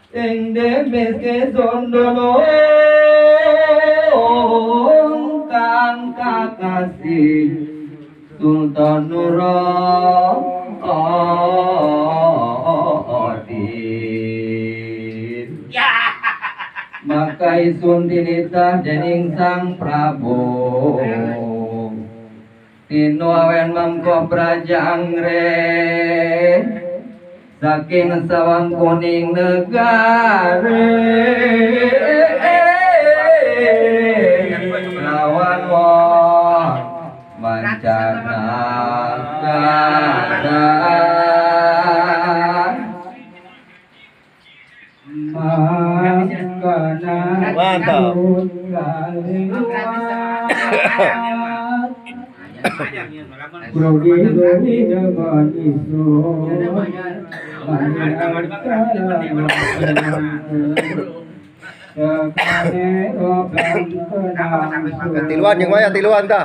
Ing demes ke sondolo kang kakasih Sultan Nuruddin. Maka isun tinitah dening Sang Prabu Tino awen mangko praja anggrek saking sawang kuning negare lawan wong mancanegara. Mantap. Tiluan yang waya tiluan ta.